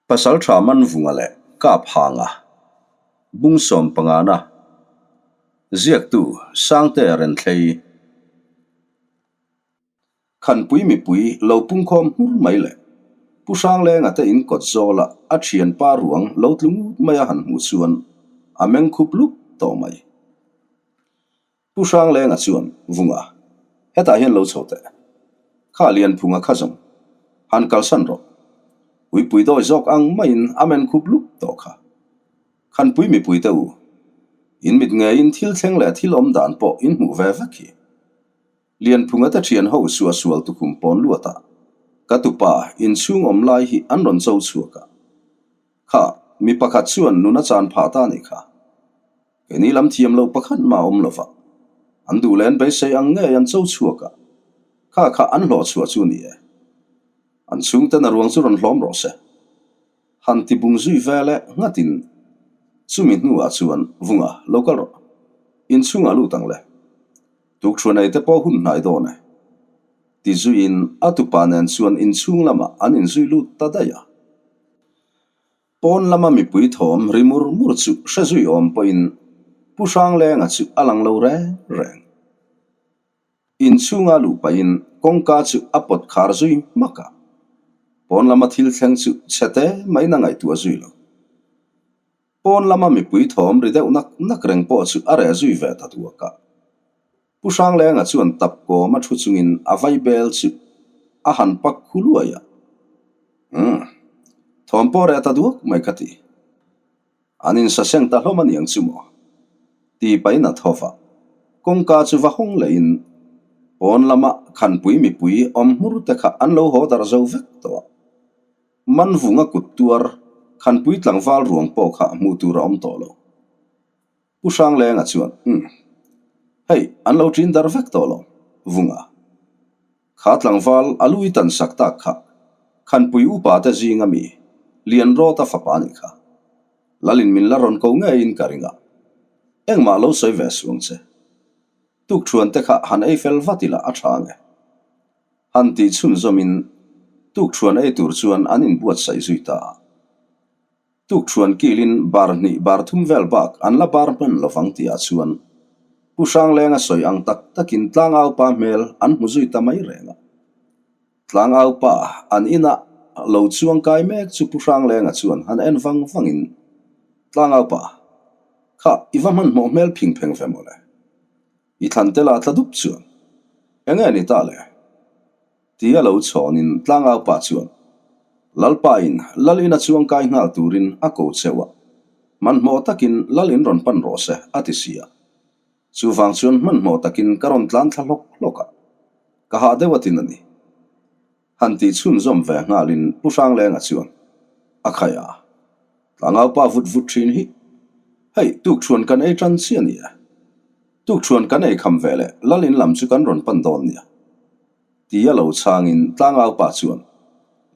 Pasalṭha Manvunga leh Kaphanga, Bungsawm pangana, Ziaktu Sangtea Renthlei, Khanpui mipui lo pungkhawm hmur mai leh Pu Hranglenga te in kawt zawla a thianpa ruang lo tlu ngut mai a han hmuh chuan a meng khup lup tawh mai. Pu Hranglenga chuan, Vunga, hetah hian lo chho teh. Kha Lianphunga kha zawng, han kalsan rawh. Uipui dawi zawk ang maiin a men khup lup tawh kha. Khanpui mipui te u, in mit ngeiin thil thleng leh thil awm dan pawh in hmuh ve vek hi. Lianphunga te thian ho suah sual tukhum pawn luatah ka tupa inchhung awm lai hi an rawn cho chhuak a. Kha, mi pakhat chuan nun a chan phah ta a nih kha. Keini lam thiam loh pakhat mah a awm lo va, an duh leh an beisei ang ngei an cho chhuak a, kha kha an hlawh chhuah chu a ni e. An chhungten a ruang chu rawn hlawm rawh se. Han ti bung zui vel e nghatin chumi hnuah chuan Vunga lo kal rawh. Inchhungah lut ang le. Tukṭhuan ei te pawh hun hnai dawn e. Ti zuiin a tupa nen chuan inchhung lamah an inzui lut ta daih a. Pawn lama mipui thawm ri mur mur chu hre zui awm pawhin Pu Hranglenga chu a lang lo reng reng. Inchhunga luh pahin kawngka chu a pawt khar zui hmak a, pawn lama thil thleng chu chhe te maiin a ngaihtuah zui lo. Pawn lama mipui thawm ri deuh nak nak reng pawh chu a reh zui ve ta duak a. Pu Hranglenga chuan tap kawm a thu chungin a vai bel chu a han pak khu luai a. Umm. Thawm pawh reh ta duak mai ka ti. An insaseng ta hlawm a niang chu maw? Ti pahin a tho va. Kawngka chu va hawng lehin pawn lama khanpui mipui awm hmur te kha an lo haw darh zo vek tawh a. Manvunga kut tuar khanpui tlangval ruang pawh kha hmuh tur a awm tawh lo. Pu Hranglenga chuan, Umm. Hei, an lo ṭin dar vek tawh lo. Vunga. Kha tlangval a lui tan sak tak kha Khanpui upa te zinga mi Lianrawta fapa a nih kha. Lalin min la rawn ko ngeiin ka ring a. Engmah lo sawi ve suang che. Tukṭhuan te kha han ei fel vat ila a ṭha nge. Han tih chhunzawmin tukṭhuan ei tur chuan an inbuatsaih zui ta a. Tukṭhuan kilin bar hnih bar thum vel bak an la bar hman lovang tihah chuan Pu Hranglenga sawi ang tak takin Tlangaupa hmel an hmu zui ta mai reng a. Tlangaupa an inah lo chuang kai mek chu Pu Hranglenga chuan han en vang vangin, Tlangaupa, kha i va hmanhmawh hmel phing pheng ve mawle. I thlan te la tla dup chuan enge ni ta le? Tia lo chhawnin Tlangaupa chuan Lalpain Lal ina chuangkai nghal turin a ko cheu a, hmanhmawh takin Lal in rawn pan rawh se a ti si a. Chuvang chuan hmanhmawh takin ka rawn tlan thla hlawk hlawk a, ka hah deuh a tin a ni. Han tih chhunzawm ve nghalin Pu Hranglenga chuan a khai a, Tlangaupa vut vut thin hi hei tukṭhuan kan ei tan chiah a ni e. Tukṭhuan kan ei kham ve leh Lal in lam chu kan rawn pan dawn nia. Tia lo chhangin Tlangaupa chuan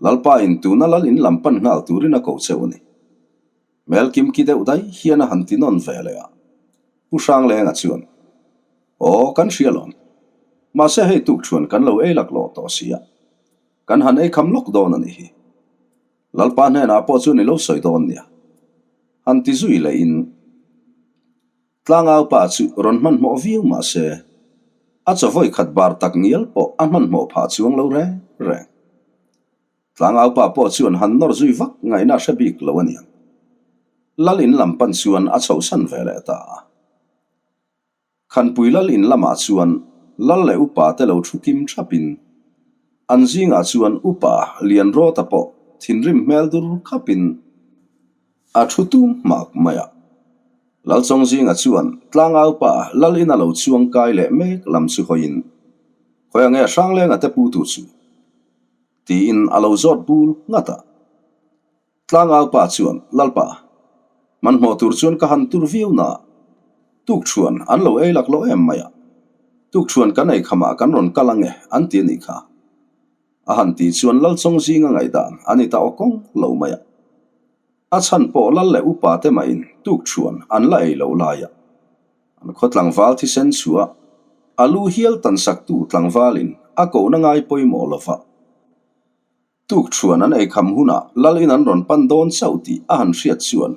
Lalpa in tuna Lal in lam pan nghal turin a ko cheu a ni. Hmel kimki deuh dai hian a han ti nawn ve leh a. Pu Hranglenga chuan, Aw, kan hria lawm. Mahse hei tukṭhuan kan lo ei laklawh tawh si a, kan han ei kham lawk dawn a nih hi. Lalpa hnenah pawh chuan i lo sawi dawn nia. Han ti zui lehin Tlangau pa chu rawn hmanhmawh viau mah se, a chawvawi khat bar tak ngial pawh a hmanhmawh phah chuang lo reng reng. Tlangau pa pawh chuan han nawr zui vak ngaihna a hre bik lo a niang. Lal in lam pan chuan a chhohsan ve leh ta a. Khanpui lal in lamah chuan lal leh upa te lo thu kim thapin an zingah chuan upa Lianrawta pawh thinrim hmel dur khapin a thu tum hmak mai a. Lalchawng zingah chuan tlangau pa lal in a lo chuang kai leh mek lam chu hawiin, Khawi ange Hranglenga te pu tu chu? tiin a lo zawt bul nghat a. Tlangau pa chuan, Lalpa, hmanhmawh tur chuan ka han tur viau na, tukṭhuan an lo ei laklawh em mai a, tukṭhuan kan ei khamah kan rawn kal ange an ti a nih kha. A han tih chuan Lalchawng zinga ngaihdan a ni ta aw kawng lo mai a. A chhan pawh lal leh upa te mahin tukṭhuan an la ei loh lai a, an khaw tlangval thisen chhuah a lu hial tan saktu tlangvalin a kohna ngai pawimawh lova. Tukṭhuan an eikham hunah lal in an rawn pan dawn chauh tih a han hriat chuan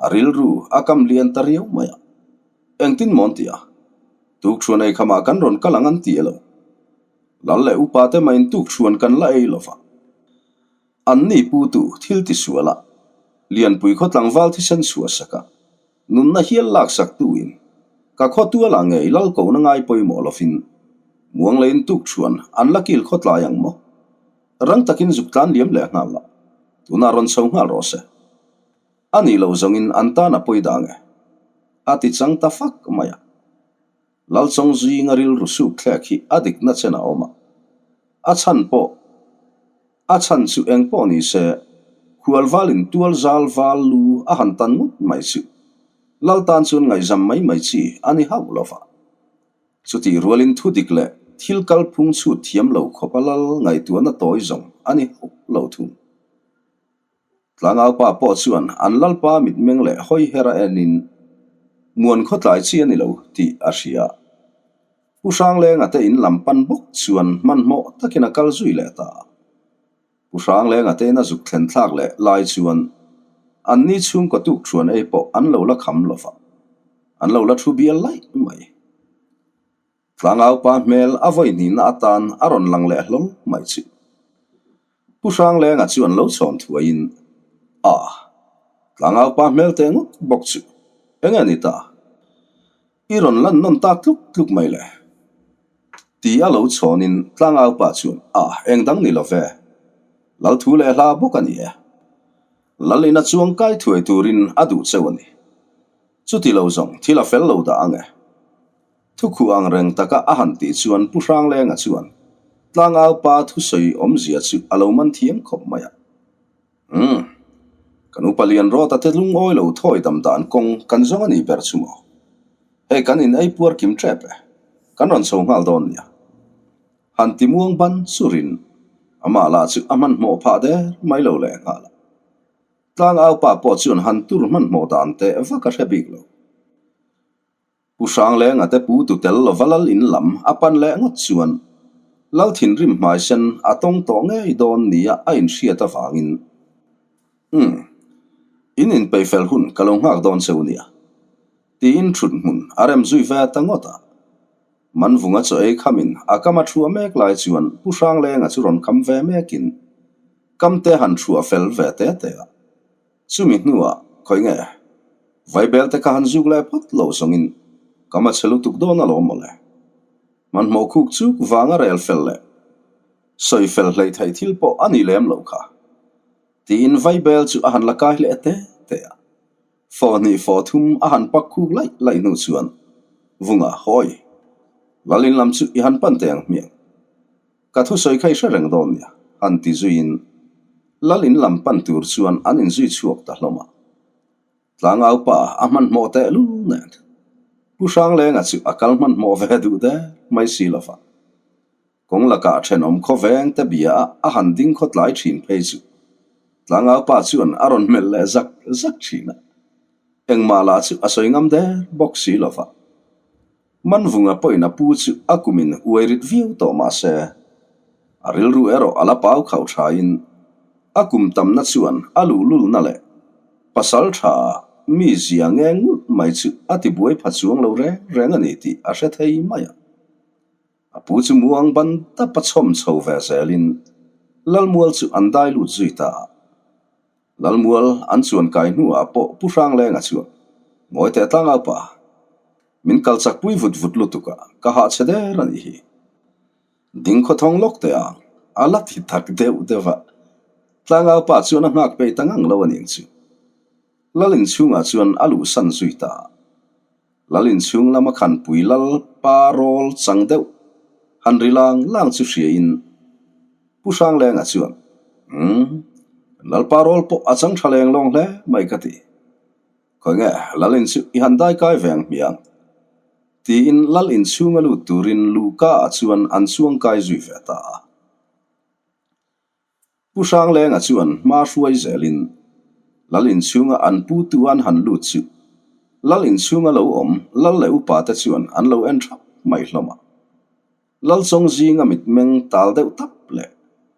a rilru a kam lian ta riau mai a. Engtin mawn tih a? Tukṭhuan eikhamah kan rawn kal ang an ti elo? Lal leh upa te mahin tukṭhuan kan la ei lo va. An ni putu thil tisual a, Lianpui khaw tlangval thisen chhuah sak a, Nunna hial laksak tuin ka khaw tualah ngei lal kohna ngai pawimawh lovin muang leiin tuk chuan an la kil khaw tlai ang maw? Rang takin zuk tlan liam leh nghal la, tunah rawn chho nghal rawh se. A nih loh zawngin an tan a pawi dang e. A ti chang ta fak mai a. Lalchawng zinga rilru suk thlek hi a dikna chen a awm a, a chhan pawh a chhan chu eng pawh ni se, khualvalin tual zal val lu a han tan ngawt mai chu Lal tan chuan ngaihzam mai mai chi a ni hauh lo va. Chutih rualin thu dik leh thil kalphung chhut thiam lo khawpa Lal ngaihtuahna tawi zawng a ni hauh lo thung. Tlangaupa pawh chuan an lalpa mitmeng leh hawi her a enin muan khawtlai chi a ni lo tih a hria. Pu Hranglenga te in lam pan bawk chuan hmanhmawh takin a kal zui leh ta a. Pu Hranglenga te in a zuk thlen thlak leh lai chuan an ni chhungkaw tuk thuan ei pawh an lo la kham lo va, an lo la thu bial laih mai. Tlangaupa hmel a vawi hnihna atan a rawn lang leh hlawl mai chu. Pu Hranglenga chuan lo chhawn thuaiin, A, Tlangaupa hmel teh ngawt bawk chu eng nge ni ta? I rawn lan nawn tak tluk tluk mai le. Ti a lo chhawnin Tlangaupa chuan, A, eng dang ni lo ve. Lal thu leh hla bawk a ni e. Lal ina chuang kai thuai turin a duh cheu a ni. Chuti lo zawng thil a fel lo dah ang e. Thukhuh ang reng taka a han tih chuan Pu Hranglenga chuan Tlangaupa thusawi awmzia chu a lo man thiam khawp mai a. Umm, kan upa lian rawt a te lungawi lo thawi dam dan kawng kan zawng a nih ber chu maw? Hei kan in ei puar kim tep e, kan rawn chho nghal dawn nia. Han ti muang ban churin amah lah chu a hmanhmawh phah der mai lo leh nghal a. Tlangaupa pawh chuan han tur hmanhmawh dan teh vak a hre bik lo. Pu Hranglenga te pu tu tel lova lal in lam a pan leh ngawt chuan Lal thinrim hmai sen a tawng tawh ngei dawn nia a inhriat avangin Umm, in inpeih fel hun ka lo nghak dawn cheu nia tiin thut hmun a rem zui ve ta ngawt a. Manvunga chaw ei khamin a kam a thuah mek lai chuan Pu Hranglenga chu rawn kham ve mekin kam te han thuah fel ve te te a. Chumi hnuah khawi nge? Vaibel te kha han zuk leh phawt lo zawngin ka ma che lutuk dawn alawm mawle. Hmanhmawh khuk chuk vanga rel fel leh sawi fel hleih theih thil pawh a ni lem lo kha. Tiin vaibel chu a han la kai leh te te a. Fawh hnih fawh thum a han pak khuk laih laih hnu chuan Vunga hawi Lalin lam chu i han pan teh ang hmiang. Ka thusawi kha i hre reng dawn nia, han ti zuiin Lal in lam pan tur chuan an inzui chhuak ta hlawm a. Tlangaupa a hmanhmawh teh lul nen Pu Hranglenga chu a kal hmanhmawh ve duh der mai si lo va. Kawng lakah thenawm khawveng te bia a a han ding khaw tlai thin phei chu Tlangaupa chuan a rawn melh leh zak zak thin a. Engmah lah chu a sawi ngam der bawk si lo va. Manvunga pawhin a pu chu a kumin uai rit viau tawh mah se, a rilru erawh a la pau khauh thain a kum tamna chuan a luhlulna leh pasal tha mi zia nge ngulh mai chu a ti buai pha chuang lo reng reng a ni tih a hre thei mai a. A pu chu muang ban tap a chhawm chho ve zelin Lalmual chu an dai lut zui ta a. Lalmual an chuan kai hnuah pawh Pu Hranglenga chuan ngawi teh tlang au pa, min kal chak pui vut vut lutuk a, ka hah chhe der a nih hi. Ding khawthawng lawk teh ang, a la ti tak deuh deuh a. Tlangau pa chuan a nghak peih ta ngang lo a ning chu. Lal inchhungah chuan a luhsan zui ta a. Lal inchhung lama khanpui lal pa rawl chang deuh han ri lang lang chu hriain Pu Hranglenga chuan, Umm, lal pa rawl pawh a chang tha leng lawng hle mai ka ti. Khawi nge lal in chu i han dai kai ve ang hmiang? Tiin lal inchhunga lut turin luhka ah chuan an chuang kai zui ve ta a. Pu Hranglenga chuan hma hruai zelin Lal inchhunga an pu tu an han lut chu Lal inchhunga lo awm Lal leh upa te chuan an lo en thap mai hlawm a. Lal chawng zinga mitmeng tal deuh tap leh.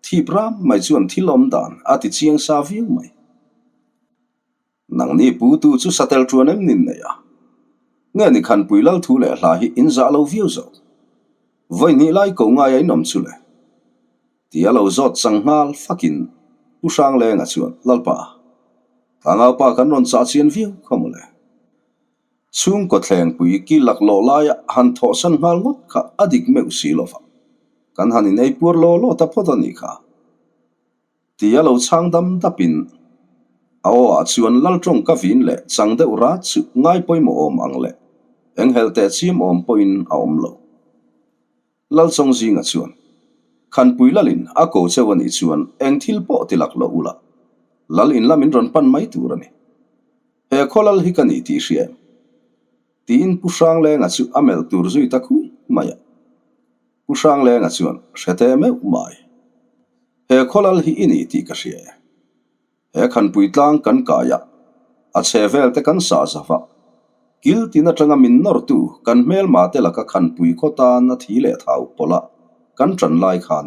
Thip ram mai chuan thil awm dan a ti chiang sa viau mai. Nangni pu tu chu satel ṭuan em nin nei a? Nge ni Khanpui lal thu leh hla hi in zah lo viau zawk? Vawi hnih lai ko ngai a inawm chu le. Tia lo zawt chang nghal fakin Pu Hranglenga chuan, Lalpa, tlangaupa kan rawn chah chian viau kha mawle. Chhungkaw thlengpui ki laklawh laia han thawhsan nghal ngawt kha a dik meuh si lova, kan han inei puar law law ta phawt a nih kha. Tia lo chhang dam dapin a aw ah chuan Laltawng ka vin leh chang deuh rat chu ngai pawimawh awm ang leh enghelh teh chiam awm pawhin a awm lo. Lalchawng zinga chuan, Khanpui Lalin a ko cheu a nih chuan eng thil pawh ti lak lo ula, Lal in lam in rawn pan mai tur a ni. He khaw Lal hi ka ni tih hria em? Tiin Pu Hranglenga chu a melh tur zui ta khui mai a. Pu Hranglenga chuan, Hre teh meuh mai. He khaw Lal hi i ni tih ka hria e. He khanpui tlang kan kai a, a chhe vel te kan sah zau a. Kil tin atanga min nawrtu kan hmelma te laka khanpui khaw tan a thi leh thau pawlh a kan tan lai khan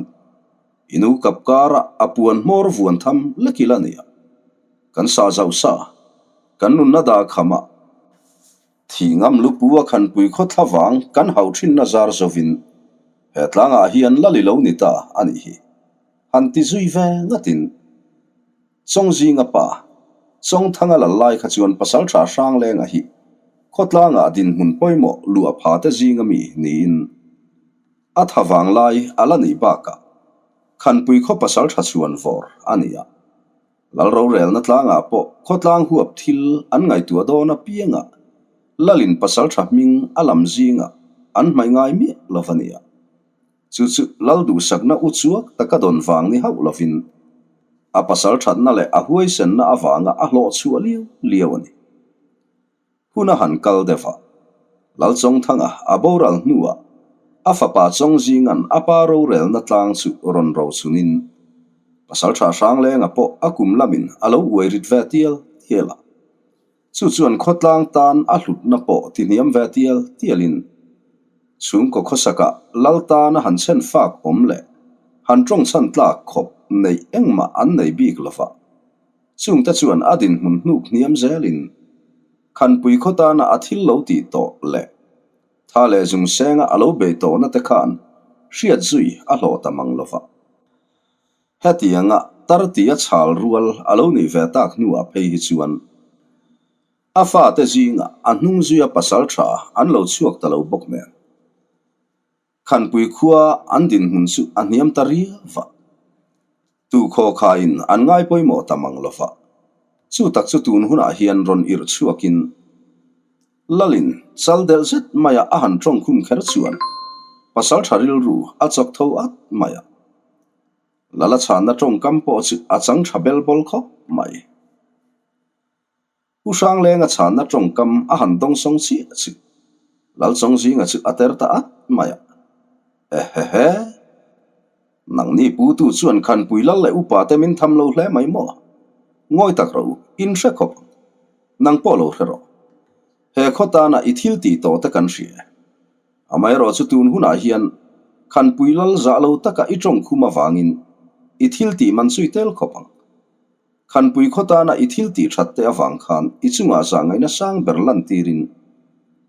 i nu kap kara a puan hmawr vuan tham lek ila nia. Kan sah zauh sa, kan nunna dah kham a, thih ngam lupu a khanpui khaw thla vang kan hauh thinna zar zovin he tlangah hian lal i lo ni ta a nih hi. Han ti zui ve ngatin Chawngzinga pa, Chawngthanga lal lai kha chuan Pasaltha Hranglenga hi khawtlangah dinhmun pawimawh luah pha te zinga mi niin a tha vang lai a la nih bakah Khanpui khaw Pasaltha chhuan vawr a ni a. Lal rorelna tlangah pawh khawtlang huap thil an ngaihtuah dawn apiangah Lalin Pasaltha hming a lam zingah an hmaih ngai miah lo va nia. Chu chu Lal duhsakna u chuak taka dawn vang ni hauh lovin a pasal thatna leh a huaisenna avanga a hlawh chhuah liau liau a ni. Hun a han kal deuh a, Lal Chawngthanga a boral hnuah a fapa Chawngzinga'n a pa rorelna tlang chu rawn rochhunin pasal tha Hranglenga pawh a kum lamin a lo uai rit ve tial tial a. Chu chuan khawtlang tan a hlutna pawh ti hniam ve tial tialin chhungkaw khawsakah lal tana han chhen fak awm leh han tawng chhan tlak khawp neih engmah an nei bik lo va. Chungte chuan a dinhmun hnuk hniam zelin Khanpui khaw tana a thil lo tih tawh leh tha leh zung senga a lo bei tawhna te khan hriat zui a hlawh ta mang lo va. Hetianga tar tia chhal rual a lo nih ve tak hnuah phei hi chuan a fate zingah a hnung zuia pasal tha an lo chhuak ta lo bawk nen. Khanpui khua an dinhmun chu a hniam ta riau va. Tu khaw khain an ngai pawimawh ta mang lo va. Chu tak chu tun hunah hian rawn irh chhuakin Lalin chal delh zet maia a han tawng khum kher chuan pasal tha rilru a chawk tho at mai a. Lala chhanna tawngkam pawh chu a chang tha bel bawl khawp mai. Pu Hranglenga chhanna tawngkam a han dawngsawng chiah chu Lalchawngzinga chu a ter ta at mai a. Ehehe! Nangni putu chuan Khanpui lal leh upa te min tham lo hle mai maw? Ngawi tak rawh u, in hre khawp ang. Nang pawh lo hre rawh. He khaw tana i thil tih tawh te kan hria e. Amaherawh chu tun hunah hian Khanpui lal zah lo taka i tawng khum avangin i thil tih man chu i tel khawp ang. Khanpui khaw tana i thil tih that te avang khan i chungah zah ngaihna sang ber lantirin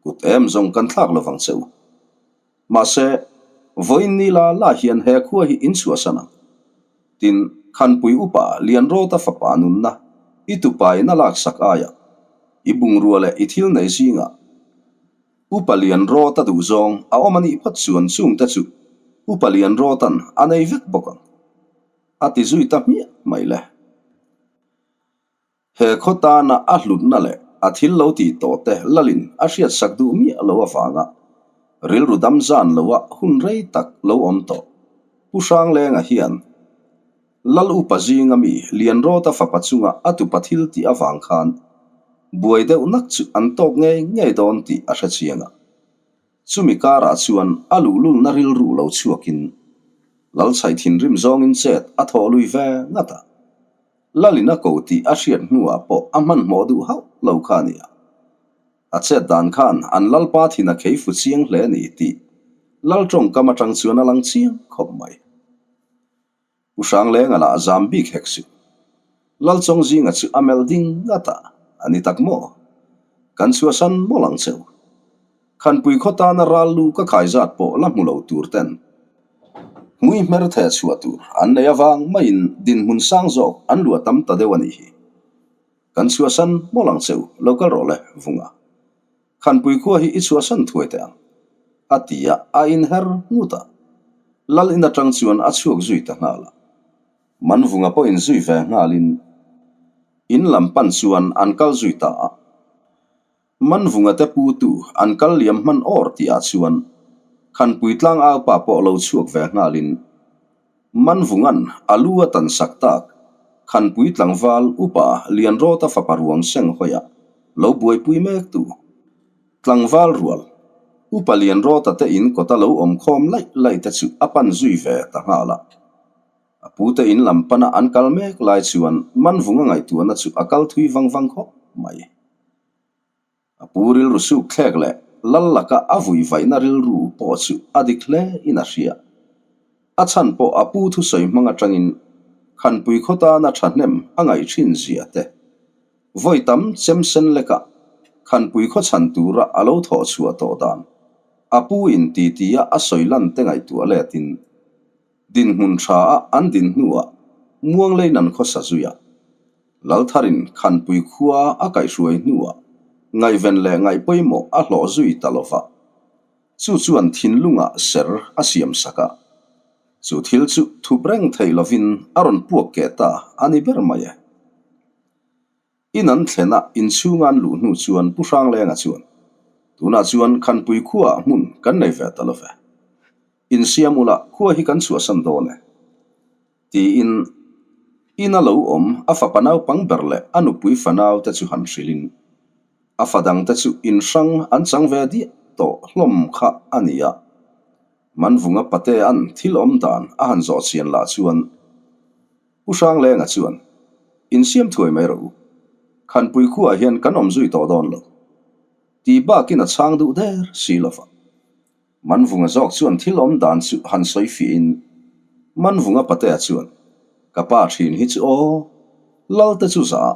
kut em zawng kan thlak lovang che u. Mahse, vawiin ni la la hian he khua hi in chhuahsan ang. Tin, Khanpui upa Lianrawta fapa nunna i tupain a laksak aiah i bungrua leh i thil nei zingah Upa Lianrawta duhzawng a awm a nih phawt chuan chungte chu Upa Lianrawta'n a nei vek bawk ang. A ti zui ta hmiah mai le. He khaw tana a hlutna leh a thil lo tih tawh te lalin a hriatsak duh miah lo avanga rilru dam zan loa hun rei tak lo awm tawh Pu Hranglenga hian Lal upa zinga mi Lianrawta fapa chunga a tupa thil tih avang khan buai deuh nak chu an tawk ngei ngei dawn tih a hre chiang a. Chumi karah chuan a luhlulna rilru lo chhuakin Lalchhaih thinrim zawngin chet a thawh lui ve ngat a. Lalin a ko tih a hriat hnuah pawh a hmanhmawh duh hauh lo kha a ni a. A chet dan khan an lalpa thin a khei fu chiang hle a ni tih Lal tawngkam atang chuan a lang chiang khawp mai. Pu Hranglenga lah zam bik hek suh. Lalchawng zinga chu a melh ding ngat a, a ni tak maw? Kan chhuahsan mawlh ang cheu. Khanpui khaw tana ral lu ka khai zat pawh la hmu lo tur ten hmui hmer theh chhuah tur an nei avang maiin dinhmun sang zawk an luah tam ta deuh a nih hi. Kan chhuahsan mawlh ang cheu, lo kal rawh le, Vunga. Khanpui khua hi i chhuahsan thuai teh ang, a ti a, a inher ngut a. Lal in atang chuan a chhuak zui ta nghal a. Manvunga pawhin zui ve nghalin in lam pan chuan an kal zui ta a. Manvunga te putu an kal liam hman awr tihah chuan Khanpui tlangau pa pawh lo chhuak ve nghalin Manvunga'n a lu a tan sak tak Khanpui tlangval upa Lianrawta fapa ruang seng hawiah lo buaipui mek tu tlangval rual upa Lianrawta te in kawta lo awm khawm laih laih te chu a pan zui ve ta nghal a. A pute in lam pana an kal mek lai chuan Manvunga ngaihtuahna chu a kal thui vang vang khawp mai. A pu rilru suk thlek leh lal laka a vui vaihna rilru pawh chu a dik hle in a hria. A chhan pawh a pu thusawi hmang atangin Khanpui khaw tana thahnem a ngaih thin zia te, vawi tam chem sen lekah Khanpui khaw chhan tura a lo thawh chhuah tawh dan a pu in titi a a sawi lan te ngaihtuah letin dinhmun tha a an din hnuah Muanglein an khawsa zui a. Laltharin Khanpui khua a kaihhruai hnuah ngaihven leh ngaihpawimawh a hlawh zui ta lo va, chu chuan thinlungah ser a siam sak a. Chu thil chu thup reng theih lovin a rawn puak keh ta a ni ber mai e. In an thlen a, inchhung an luh hnu chuan Pu Hranglenga chuan, Tunah chuan Khanpui khuaah hmun kan nei ve ta lo ve. Insiam ula khua hi kan chhuahsan dawn e. Tiin ina lo awm a fapa naupang ber leh a nupui fanau te chu han hrilhin a fa dang te chu in hrang an chang ve diah tawh hlawm kha a ni a. Manvunga Patea'n thil awm dan a han zawh chian lah chuan Pu Hranglenga chuan, Insiam thuai mai rawh u. Khanpui khuaah hian kan awm zui tawh dawn lo. Ti bakin a chhang duh der si lova. Manvunga zawk chuan thil awm dan chu han sawi fiahin, Manvunga Patea chuan, Ka pa thin hi chu aw, Lalte chu za a,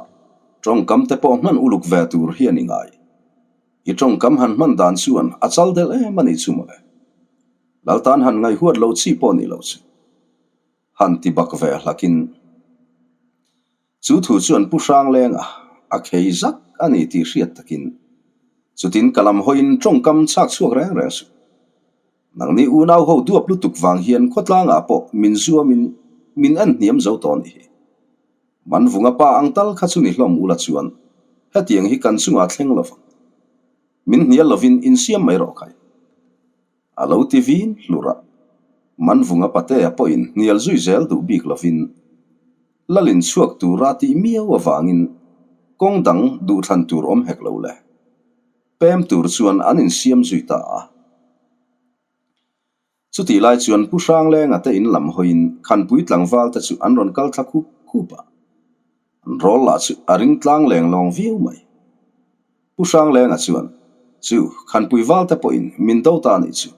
tawngkam te pawh hman uluk ve tur hi a ni ngai. I tawngkam han hman dan chuan a chal del em a nih chu mawle. Lal tan han ngaihhuat lo chi pawh ni lo chu. Han ti bak ve hlakin. Chu thu chuan Pu Hranglenga a khei zak a ni tih hriat takin chutin ka lam hawiin tawngkam chhak chhuak reng reng suh. Nangni unau ho duap lutuk vang hian khawtlangah pawh min zuamin min en hniam zo tawh a nih hi. Manvunga pa ang tal kha chu ni hlawm ula chuan hetiang hi kan chungah thleng lovang. Min hnial lovin insiam mai rawh khai. A lo ti vin hlur a, Manvunga Patea pawhin hnial zui zel duh bik lovin Lalin chhuak tura tih miau avangin kawng dang duhthlan tur awm hek lo le. Pem tur chuan an insiam zui ta a. Chutih lai chuan Pu Hranglenga te in lam hawiin Khanpui tlangval te chu an rawn kal thla khup khup a. An rawl lah chu a ring tlang leng lawng viau mai. Pu Hranglenga chuan, Chu, Khanpui valte pawhin min do ta anih chu.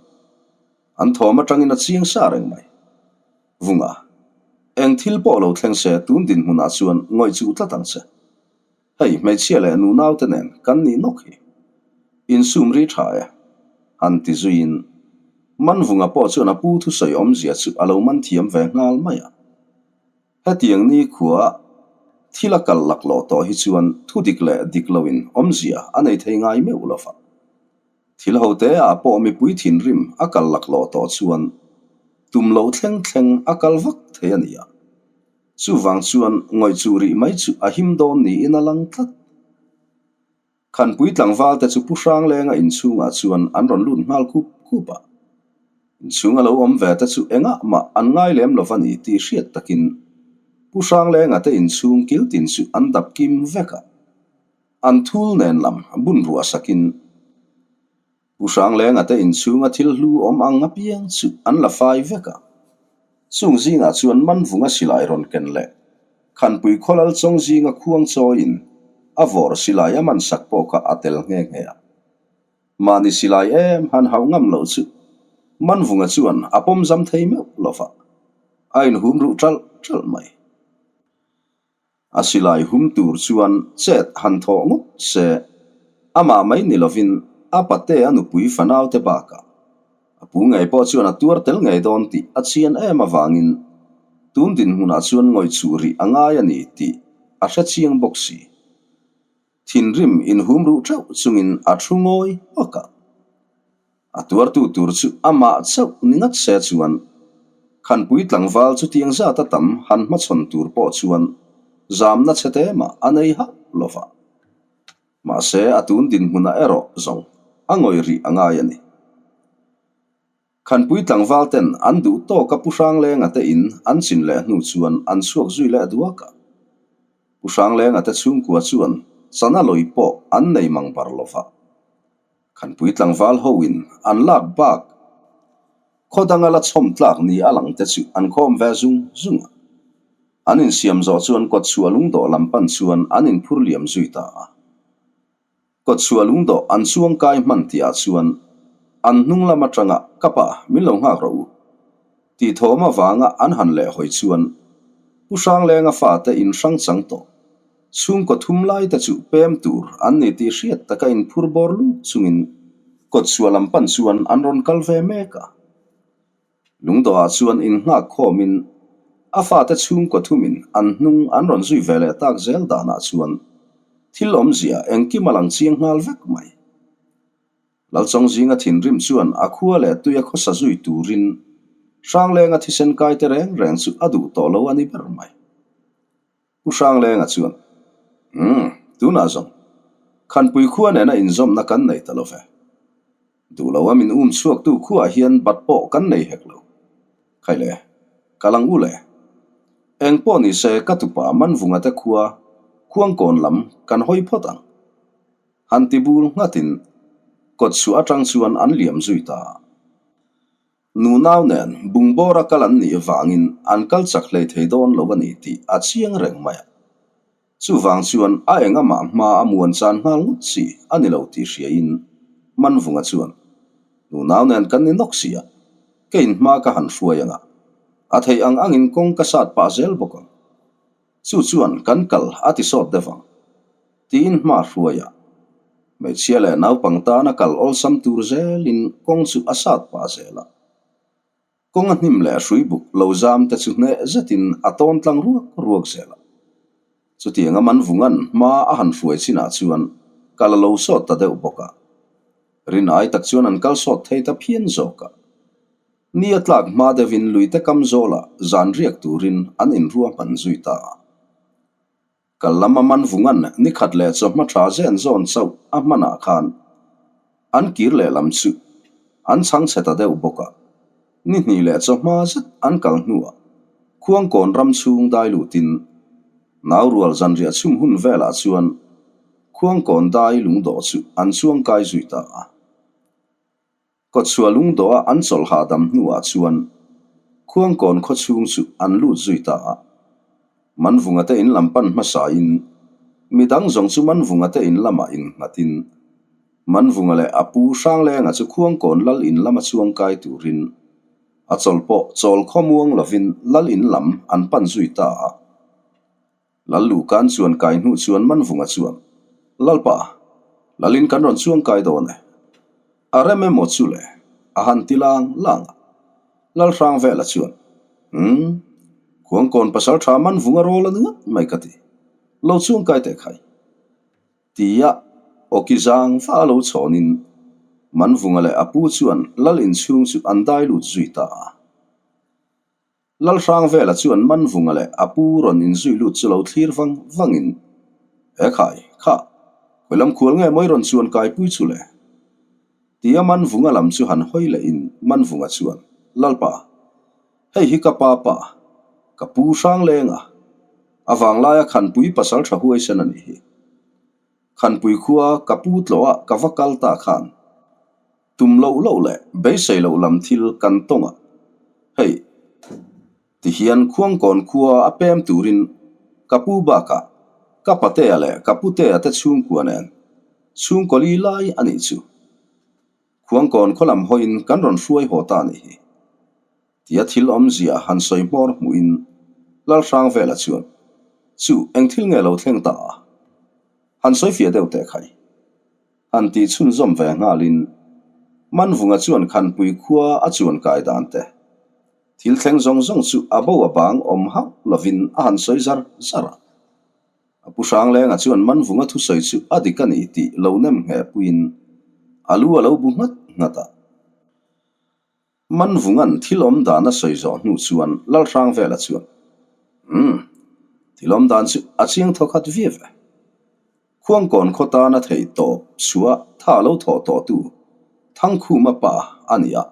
An thawm atangin a chiang sa reng mai. Vunga, eng thil pawh lo thleng se tun dinhmunah chuan ngawih chuh tlat ang che. Hei, hmeichhia leh nunaute nen kan nih nawk hi. Insum ri tha e, han ti zuiin Manvunga pawh chuan a pu thusawi awmzia chu a lo man thiam ve nghal mai a. Hetiang nikhua thil a kal laklawh tawh hi chuan thu dik leh dik loin awmzia a nei thei ngai meuh lo va. Thil hote ah pawh mipui thinrim a kal laklawh tawh chuan tum loh thleng thleng a kal vak thei a ni a. Chuvang chuan ngawih chuh rih mai chu a him dawn niin a lang tlat. Khanpui tlangval te chu Pu Hranglenga inchhungah chuan an rawn lut nghal khup khup a. Inchhung a lo awm ve te chu engah mah an ngai lem lo va ni tih hriat takin Pu Hranglenga te inchhung kil tin chu an dap kim vek a. An thul nen lam bun ruah sakin Pu Hranglenga te inchhunga thil hlu awm ang apiang chu an la fai vek a. Chung zingah chuan Manvunga silai rawn ken leh Khanpui khawlal chawng zinga khuang chawiin a vawr silai a man sak pawh kha a tel nghe nghe a. Mahni silai em han hauh ngam loh chu Manvunga chuan a pawm zam thei meuh lo va. A inhum ruh ṭalh ṭalh mai. A silai hum tur chuan chet han thawh ngawt se, amah mai ni lovin a pate a nupui fanaute bakah a pu ngei pawh chuan a tuar tel ngei dawn tih a chian em avangin tun dinhmunah chuan ngawihchhuh rih a ngai a ni tih a hre chiang bawk si. Thinrim inhum ruh ṭeuh chungin a thu ngawi hmak a. A tuartu tur chu amah chauh ni ngat se chuan Khanpui tlangval chutiang zata tam han hmachhawn tur pawh chuan zamna chhe te mah a nei hauh lo va. Mahse a tun dinhmunah erawh zawng a ngawih rih a ngai a ni. Khanpui tlangval ten an duh tawka Pu Hranglenga te in an chin leh hnu chuan an chhuak zui leh duak a. Pu Hranglenga te chhungkua chuan chana lawi pawh an nei mang bar lo va. Khanpui tlangval ho in an lak bak khaw danga la chhawm tlak ni a lang te chu an khawm ve zung zung a. An insiam zawh chuan kawtchhuah lungdawh lam pan chuan an inphur liam zui ta a. Kawtchhuah lungdawh an chuang kai hman tihah chuan an hnung lam atanga ka pa min lo nghak rawh u tih thawm avanga an han leh hawi chuan Pu Hranglenga fate in hrang chang tawh. Chhungkaw thum lai te chu pem tur an ni tih hriat taka inphur bawr lut chungin kawtchhuah lam pan chuan an rawn kal ve mek a. Lungdawhah chuan innghak khawmin a fate chhungkaw thumin an hnung an rawn zui ve leh tak zel danah chuan thil awmzia engkim a lang chiang nghal vek mai. Lalchawng zinga thinrim chuan a khua leh tuia khawsa zui turin Hranglenga thisen kaite reng reng chu a duh tawh lo a ni ber mai. Pu Hranglenga chuan, Umm, tunah zawng, Khanpui khua nena inzawmna kan nei ta lo ve. Duh lo a min um chhuaktu khuaah hian bat pawh kan nei hek lo. Khai le, ka lang u le. Eng pawh ni se ka tupa Manvunga te khua Khuangkawn lam kan hawi phawt ang. Han ti bul nghatin kawtchhuah atang chuan an liam zui ta. Nunau nen bungbawra kal an nih vangin an kal chak hlei thei dawn lo a ni tih a chiang reng mai a. Chuvang chuan a eng amah hma a muan chan nghal ngawt chi a ni lo tih hriain Manvunga chuan, Nunau nen kan ni nawk si a, keiin hma ka han hruai ang a, a theih ang angin kawng ka sat pah zel bawk ang. Chu chuan kan kal a ti sawt deuh ang, tiin hma hruai a. Hmeichhia leh naupang tana kal awlsam tur zelin kawng chu a sat pah zel a. Kawng a hnim leh hrui buk lo zam te chu hneh zetin a tawn tlang ruak ruak zel a. Chutiang a man vungan hma a han hruai chinah chuan kal a lo sawt ta deuh bawk a. Rin ai tak chuan an kal sawt thei ta phian zawk a. Ni a tlak hma deuhin luite kam zawlah zan riak turin an inruahman zui ta a. Kal lama man vungan ni khat leh chawhma tha zen zawn chauh a hmanah khan an kir leh lam chu an chhang chhe ta deuh bawk a. Ni hnih leh chawhma zet an kal hnuah Khuangkawn ram chhung dai lutin Naurual zanriah chhum hun velah chuan Khuangkawn dai lungdawh chu an chuangkai zui ta a. Kawtchhuah lungdawha an chawlh hahdam hnuah chuan Khuangkawn khaw chhung chu an lut zui ta a. Manvunga te in lam pan hmasain midang zawng chu Manvunga te in lamah innghatin Manvunga leh a pu Hranglenga chu Khuangkawn lal in lama chuangkai turin a chawl pawh chawl khawmuang lovin lal in lam an pan zui ta a. Lal Luhkan chuan kai hnuh chuan Manvunga chuan, Lalpa, Lalin kan rawn chuang kai dawn e. A rem emaw chu le? A han ti lang lang a. Lal Hrangvela chuan, Umm, Khuangkawn pasal tha Manvunga rawl a ni ngawt mai ka ti. Lo chuang kai teh khai. Tia awki zang va a lo chhawnin Manvunga leh a pu chuan Lal inchhung chu an dai lut zui ta a. Lalhrangvela chuan Manvunga leh a pu rawn inzui lut chu lo thlir vang vangin, He khai, kha, khawi lam khual nge mawi rawn chuan kaipui chu le? Tia Manvunga lam chu han hawi lehin Manvunga chuan, Lalpa, hei hi ka pa pa, ka pu Hranglenga, a vanglaia Khanpui pasal tha huaisen a nih hi. Khanpui khua ka pu tlawhah ka va kal ta khan, Tum loh loh leh beisei loh lam thil kan tawng a, hei tihian Khuangkawn khua a pem turin ka pu bakah ka patea leh ka putea te chhungkua nen chhungkaw li lai a nih chu. Khuangkawn khaw lam hawiin kan rawn hruai haw ta a nih hi. Tia thil awmzia han sawi hmawr hmuhin Lalhrangvela chuan, Chu, eng thil nge lo thleng ta a? Han sawi fiah deuh teh khai. Han tih chhunzawm ve nghalin Manvunga chuan Khanpui khua a chuan kai dan te, thil thleng zawng zawng chu a bo a bang awm hauh lovin a han sawi zar zar a. A pu Hranglenga chuan Manvunga thusawi chu a dik a ni tih lo nem ngheh puiin a lu a lo bu nghat nghat a. Manvunga'n thil awm dan a sawi zawh hnu chuan Lalhrangvela chuan, Umm, thil awm dan chu a chiang thaw khat viau e. Khuangkawn khaw tana theih tawp chhuah tha lo thawh tawhtu Thangkhuma pa a ni a,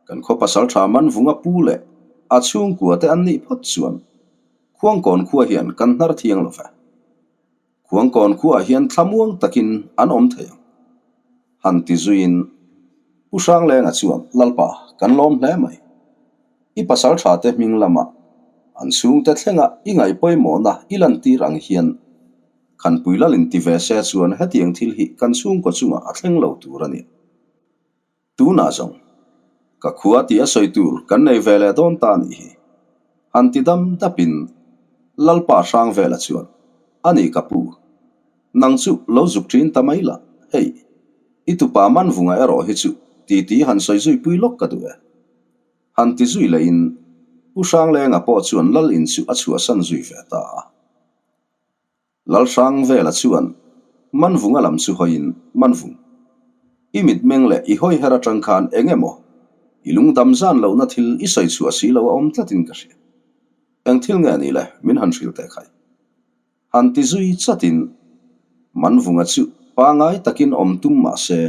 kan khaw pasaltha Manvunga pu leh a chhungkua te an nih phawt chuan Khuangkawn khua hian kan hnar thiang lo ve. Khuangkawn khuaah hian thlamuang takin an awm thei ang. Han ti zuiin Pu Hranglenga chuan, Lalpa, kan lawm hle mai. I pasal tha te hming lama an chhungte thlenga i ngaih pawimawhna i lantir ang hian Khanpui Lalin ti ve se chuan hetiang thil hi kan chhungkaw chungah a thleng lo tur a ni. Tunah zawng, ka khua tih a sawi tur kan nei ve leh dawn ta nih hi. Han ti dam dapin Lalpa hrang vela chuan, A ni ka pu, nang chu lo zuk ṭin ta mai la, hei, i tupa Manvunga erawh hi chu titi han sawi zui pui lawk ka duh e. Han ti zui lehin Pu Hranglenga pawh chuan Lal in chu a chhuahsan zui ve ta a. Lalhrang vela chuan Manvunga lam chu hawiin, Manvung, i mitmeng leh i hawi her atang khan eng emaw i lungdam zan lohna thil i sawi chhuah si lo a awm tlatin ka hria. Eng thil nge ni le min han hrilh teh khai. Han ti zui chatin Manvunga chu pangai takin awm tum mah se,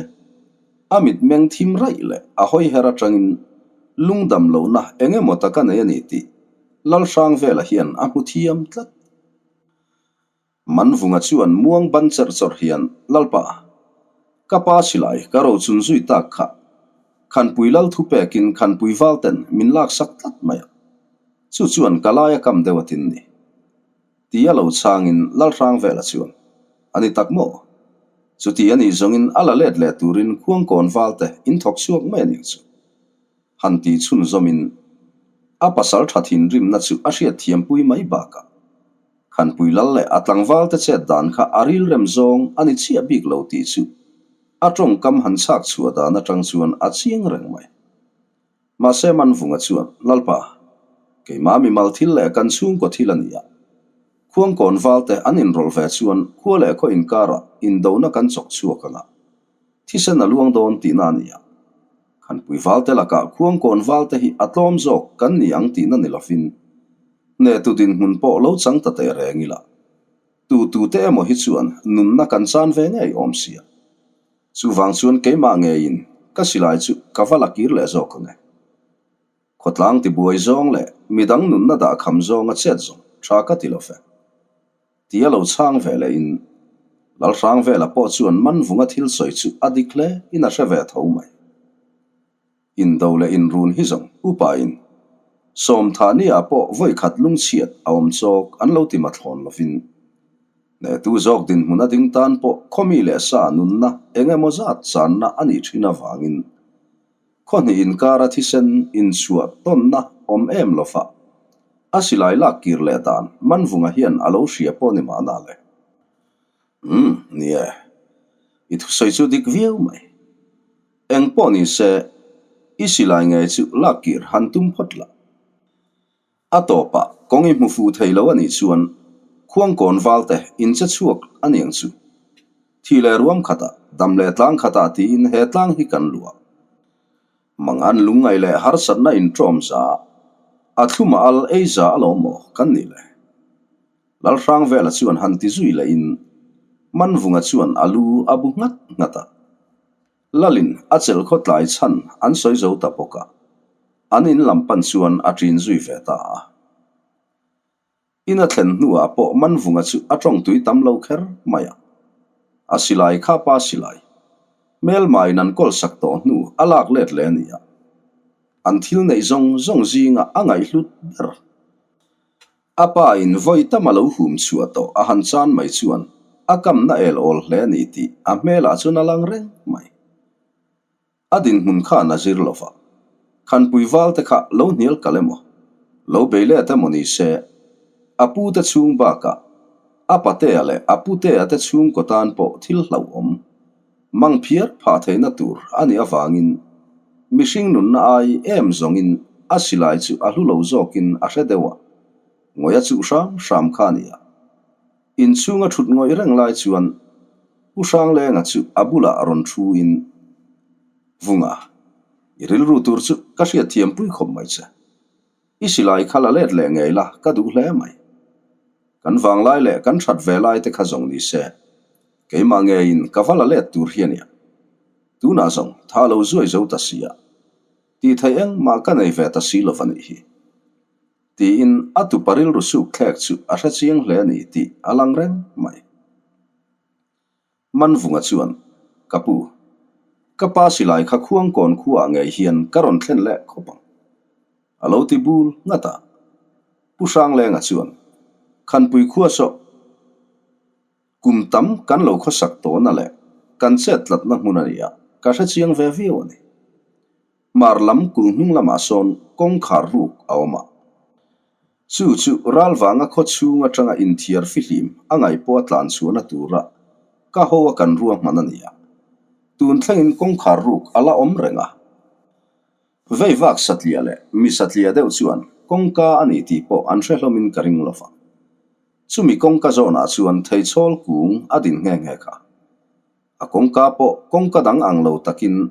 a mitmeng thim raih leh a hawi her atangin lungdam lohna eng emaw taka nei a ni tih Lalhrang vela hian a hmu thiam tlat. Manvunga chuan muang ban cherh chawrh hian, Lalpa, ka pa silai ka rochun zui tak kha Khanpui lal thu pekin Khanpui valten min laksak tlat mai a, chu chuan ka laia kam deuh a tin ni. Tia lo chhangin Lalhrangvela chuan, A ni tak maw? Chuti a nih zawngin a la let leh turin Khuangkawn valte in thawk chhuak mai a nih chu. Han tih chhunzawmin a pasal tha thinrimna chu a hriatthiampui mai bakah Khanpui lal leh a tlangvalte chet dan kha a rilrem zawng a ni chiah bik lo tih chu a tawngkam han chhak chhuah dan atang chuan a chiang reng mai. Mahse Manvunga chuan, Lalpa, keimah mimal thil leh kan chhungkaw thil a ni a, Khuangkawn valte an inrawlh ve chuan khua leh khaw inkarah indona kan chawk chhuak ang a, Thisen a luang dawn tihna a ni a, Khanpui valte lakah Khuangkawn valte hi a tlawm zawk kan ni ang tihna ni lovin, hnehtu dinhmun pawh lo chang ta teh reng ila, tu tute emaw hi chuan nunna kan chan ve ngei awm sia. Chuvang chuan keimah ngeiin ka silai chu ka va la kir leh zawk ang e. Khawtlang tibuai zawng leh midang nunna dah kham zawnga chet zawng tha ka ti lo fe. Tia lo chhang ve leh in Lalhrangvela pawh chuan Manvunga thil sawi chu a dik hle in a hre ve tho mai. Indo leh inrun hi zawng upa in Sawmthahnia pawh vawi khat lungchhiat a awm chawk an lo ti mathlawn lovin hnehtu zawk dinhmun a ding tan pawh khawmi leh sa nunna eng emaw zat channa a nih thin avangin Khaw hnih inkara thisen inchhuah tawnna awm em lo fa, a silai lak kir leh dan Manvunga hian a lo hria pawh ni mahna le. Umm, ni e. I thusawi chu dik viau mai. Eng pawh ni se, i silai ngei chu lak kir han tum phawt lah. A tawpah kawng i hmu fuh thei lo a nih chuan Khuangkawn valte in che chhuak a niang chu. Thi leh ruam khatah, dam leh tlang khatah tiin he tlang hi kan luah. Mangan lungngaih leh harsatna inṭawm za a thlum a al ei za alawm maw kan nih le? Lalhrangvela chuan han ti zui lehin Manvunga chuan a lu a bu nghat nghat a. Lalin a chelh khaw tlai chhan an sawi zo ta bawk a, an in lam pan chuan a ṭin zui ve ta a. In a thlen hnuah pawh Manvunga chu a ṭawng tui tam lo kher mai a. A silai kha pa silai, hmelmain an kawl sak tawh hnu a lak let leh a ni a, an thil neih zawng zawng zinga a ngaihhlut ber. A pa in vawi tam a lo hum chhuah tawh a han chan mai chuan a kamna el awl hle a ni tih a hmelah chuan a lang reng mai. A dinhmun khan a zir lo va. Khanpui val te kha lo hnial kalh emaw, lo bei let emaw ni se, a pu te chhung bakah a patea leh a putea te chhungkaw tan pawh thil hlauhawm mang phiar phah theihna tur a nih avangin mihring nunna ai em zawngin a silai chu a hlu lo zawkin a hre deuh a, ngawih a chuh hram hram kha a ni a. Inchhunga thut ngawih reng lai chuan Pu Hranglenga chu a bulah rawn thuin, Vunga, i rilru tur chu ka hriatthiam pui khawp mai che. I silai kha la let leh ngei la ka duh hle mai. Kan vanglai leh kan that ve lai te kha zawng ni se, keimah ngeiin ka va la let tur hi a nia. Tunah zawng tha lo zuai zo ta sia, tih theih engmah ka nei ve ta si lo va nih hi. Tiin a tupa rilru suk thlek chu a hre chiang hle a ni tih a lang reng mai. Manvunga chuan, Ka pu, ka pa silai kha khuangkawn khuaah ngei hian ka rawn thlen leh khawp ang. A lo ti bul ngat a. Pu Hranglenga chuan, Khanpui khua sawh, kum tam kan lo khawsak tawhna leh kan chet tlatna hmun a ni a, ka hre chiang ve viau a ni. Hmar lam kulh hnung lamah sawn kawngkhar ruk a awm a. Chu chu ral vanga khaw chhung atanga inthiar fihlim a ngaih pawh a tlan chhuahna tura ka ho a kan ruahman a ni a. Tun thlengin kawngkhar ruk a la awm reng a. Vei vak satliah leh mi satliah deuh chuan kawngka a ni tih pawh an hre hlawmin ka ring lo va. Chumi kawngka zawnah chuan theichhawl kung a din nghe nghe kha. A kawngka pawh kawngka dang ang lo takin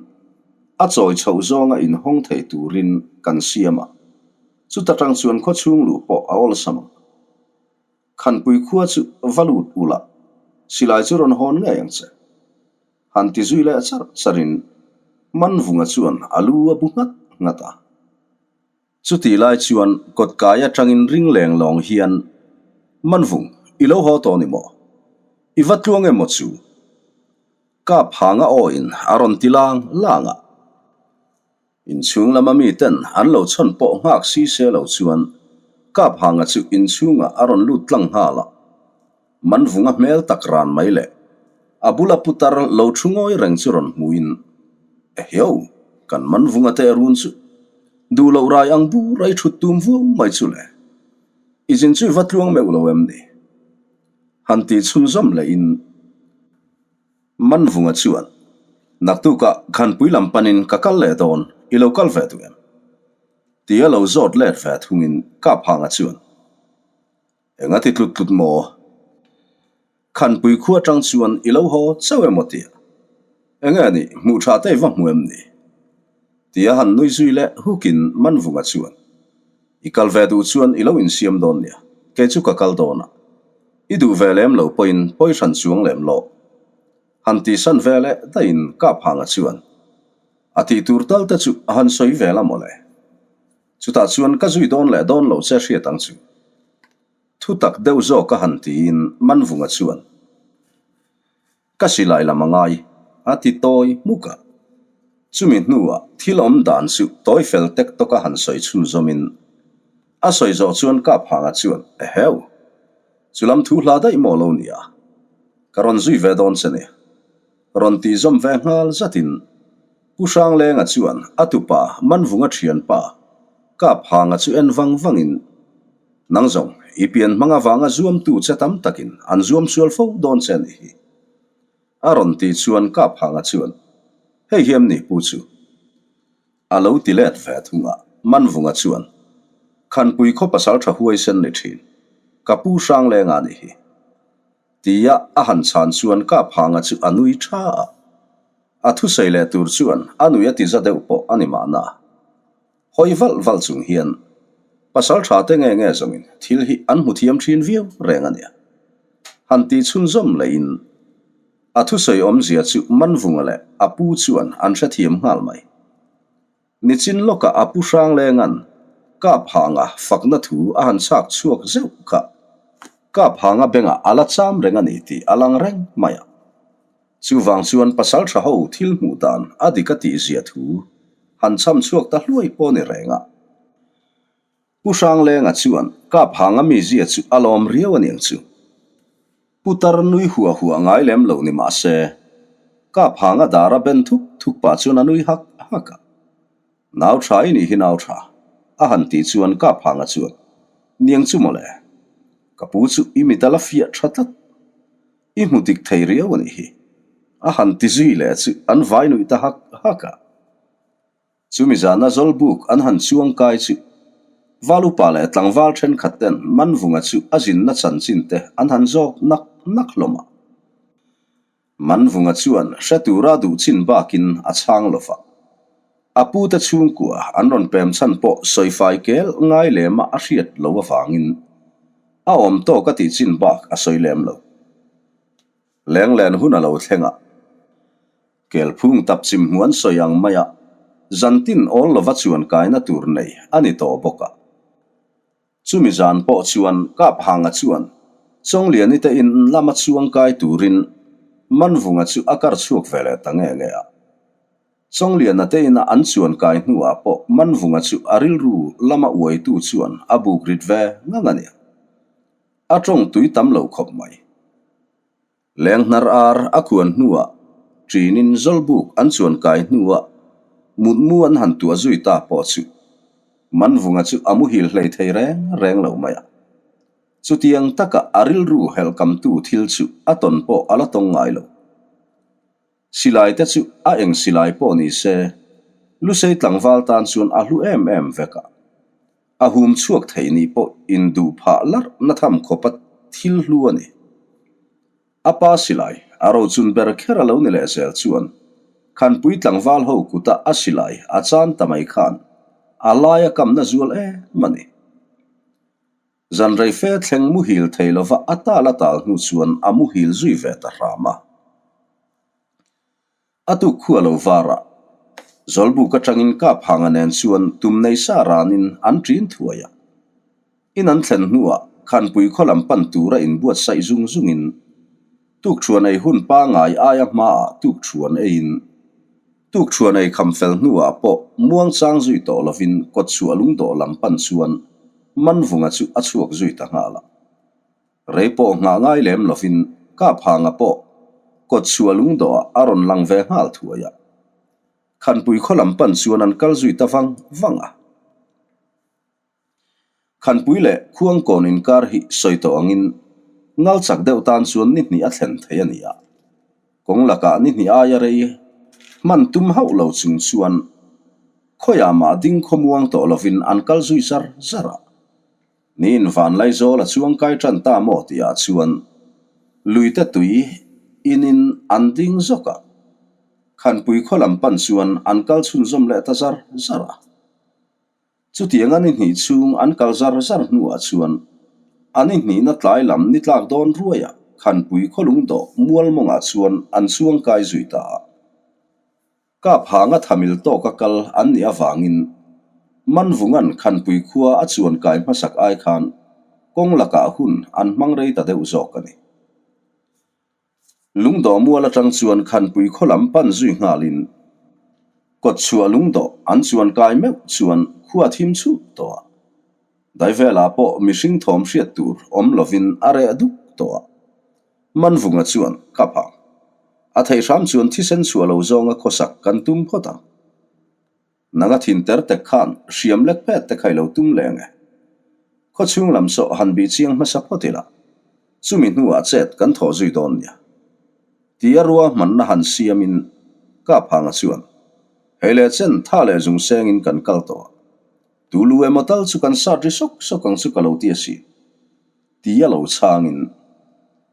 a chawi chhoh zawnga inhawng thei turin kan siam a, chuta tang chuan khawchhung luh pawh a awlsam ang. Khanpui khua chu va lut ula, silai chu rawn hawn ngei ang che. Han ti zui leh char charin Manvunga chuan a lu a bu nghat nghat a. Chutih lai chuan kawtkai atangin ring leng lawng hian, Manvung, i lo haw tawh ni maw? I va tluang emaw chu? Kap hanga awin a rawn ti lang lang a. Inchhung lama miten an lo chhawn pawh nghak si se lo chuan Kap hanga chu inchhungah a rawn lut tlang nghal a. Manvunga hmel tak ran mai leh a bula putar lo thu ngawi reng chu rawn hmuin, Eheu, kan Manvunga te run chu duh loh rai ang bur a i thut tum vuau mai chu le. I zin chu i va tluang meuh lo em ni? Han tih chhunzawm lehin Manvunga chuan, Naktukah Khanpui lam panin ka kal leh dawn, i lo kal ve duh em? Tia lo zawt let ve thungin Kaphanga chuan, Enga ti tlut tlut maw? Khanpui khua atang chuan i lo haw chauh emaw tia? Enge a nih, hmuh tha te i va hmu em ni? Tia han nui zui leh hukin Manvunga chuan, I kal ve duh chuan i lo insiam dawn nia, kei chu ka kal dawn a. I duh ve lem lo pawhin pawi hran chuang lem lawh. Han tihsan ve leh daihin Kaphanga chuan, A tih tur tal te chu a han sawi ve la mawle. Chutah chuan ka zui dawn leh dawn lo che hriat ang chu. Thu tak deuh zawk a han tiin Manvunga chuan, Ka silai lam a ngai, a ti tawi hmuk a. Chumi hnuah thil awm dan chu tawi fel tek tawk a han sawi chhunzawmin a sawi zawh chuan Kaphanga chuan, Eheu! Chulam thu hla daih maw lo nia? Ka rawn zui ve dawn che ni. Rawn tih zawm ve nghal zatin Pu Hranglenga chuan a tupa Manvunga thianpa Kaphanga chu en vang vangin, Nang zawng, i pian hmang avanga zuamtu che tam takin an zuam sual fo dawn che a nih hi. A rawn tih chuan Kaphanga chuan, Hei hi em ni pu chu? A lo ti let ve thung a, Manvunga chuan, Khanpui khaw pasal tha huaisen ni thin, ka pu Hranglenga a nih hi. Tia a han chhan chuan Kaphanga chu a nui tha a. A thusawi leh tur chuan a nui a ti za deuh pawh a ni mahna. Hawi valh valh chung hian pasal tha te nge nge zawngin thil hi an hmu thiam thin viau reng a nia. Han tih chhunzawm leiin a thusawi awmzia chu Manvunga leh a pu chuan an hrethiam nghal mai. Nichin lawkah a pu Hranglenga'n Kaphanga fakna thu a han chhak chhuak zeuh kha. Kaphanga bengah a la cham reng a ni tih a lang reng mai a. Chuvang chuan pasal tha ho thil hmuh dan a dik a tih zia thu han chham chhuak ta hluai pawh ni reng a. Pu Hranglenga chuan Kaphanga mizia chu a lawm riau a niang chu. Putar nui huah huah ngai lem lo ni mah se, Kaphanga dara ben thuk thuk pah chuan a nui hak hak a. Nau tha i nih hi nau tha, a han tih chuan Kaphanga chuan, Niang chu mawle, ka pu chu i mit a la fiah tha tlat. I hmu dik thei riau a nih hi, a han ti zui leh chu an vai nuih ta hak hak a. Chumi zana Zawlbuk an han chuang kai chu Val upa leh tlangval thenkhat ten Manvunga chu a zinna chanchin te an han zawk nak nak hlawm a. Manvunga chuan hre tura duh chin bakin a chhang lo va. A pute chhungkua an rawn pem chhan pawh sawifai kel ngai lema a hriat lo avangin a awm tawk a tih chin bak a sawi lem lo. Lenglen hun a lo thleng a. Kelphung tap chim hmuan sawi ang maia zantin awl lova chuan kaina tur nei a ni tawh bawk a. Chumi zan pawh chuan Kaphanga chuan Chawngliani te in lama chuang kai turin Manvunga chu a kar chhuak ve leh ta nge nge a. Chawngliana te ina an chuan kai hnuah pawh Manvunga chu a rilru lama uaitu chuan a buk rit ve ngang a ni. A tawng tui tam lo khawp mai. Lenghnar ar a khuan hnuah ṭinin Zawlbuk an chuan kai hnuah mutmu an han tuah zui ta pawh chu Manvunga chu a muhil hlei thei reng reng lo mai a. Chutiang taka a rilru helhkamtu thil chu a tawn pawh a la tawng ngai lo. Silai te chu a eng silai pawh ni se, Lusei tlangval tan chuan a hlu em em vek a. A hum chhuak thei nih pawh induh phah larh na tham khawpa thil hlu a ni. A pa silai, a rochun ber kher a lo ni leh zel chuan Khanpui tlangval ho kuta a silai a chan ta mai khan a laia kamna zual em a ni. Zan rei fe thleng muhil thei lova a tal a tal hnu chuan a muhil zui ve ta hram a. A tuk khu a lo var a, Zawlbuk atangin Kaphanga nen chuan tum nei sa ranin an ṭin thuai a. In an thlen hnuah Khanpui khaw lam pan tura inbuatsaih zung zungin tukṭhuan ei hun pangngai aia hmaah tukṭhuan eiin tukṭhuan ei kham fel hnuah pawh muangchang zui tawh lovin kawtchhuah lungdawh lam pan chuan Manvunga chu a chhuak zui ta nghal a. Rei pawh nghah ngai lem lovin Kaphanga pawh kawtchhuah lungdawhah a rawn lang ve nghal thuai a. Khanpui khaw lam pan chuan an kal zui ta vang vang a. Khanpui leh Khuangkawn inkar hi sawi tawh angin ngal chak deuh tan chuan ni hnih a thlen thei a ni a. Kawng lakah ni hnih aia rei hman tum hauh lo chung chuan khawiah mah ding khawmuang tawh lovin an kal zui zar zar a. Niin Vanlaizawl a chuangkai tan ta maw tihah chuan luite tui inin an ding zawk a, Khanpui khaw lam pan chuan an kal chhunzawm leh ta zar zar a. Chutianga ni hnih chhung an kal zar zar hnuah chuan a ni hnihna tlai lam ni tlak dawn ruaiah Khanpui khaw lungdawh mual mawngah chuan an chuangkai zui ta a. Kap hanga thamil tawka kal an nih avangin Manvunga'n Khanpui khua a chuan kai hmasak ai khan kawng lakah hun an hmang rei ta deuh zawk a ni. Lungdawh mual atang chuan Khanpui khaw lam pan zui nghalin kawtchhuah lungdawh an chuan kai meuh chuan khua thim chhup tawh a. Daivelah pawh mihring thawm hriat tur awm lovin a reh duk tawh a. Manvunga chuan, Ka phang. A theih hram chuan thisen chhuah lo zawnga khawsak kan tum phawt ang. Nanga thin ter tek khan hriam lek pet te kha i lo tum leng e. Khaw chhung lam saw han bih chiang hmasa phawt ila, chumi hnuah chet kan thawh zui dawn nia. Tia ruahmanna han siamin Kaphanga chuan, Hei leh chen tha leh zung sengin kan kal tawh a, tulu emaw tal chu kan sat ri sawk sawk ang chu ka lo ti asin. Ti a lo chhangin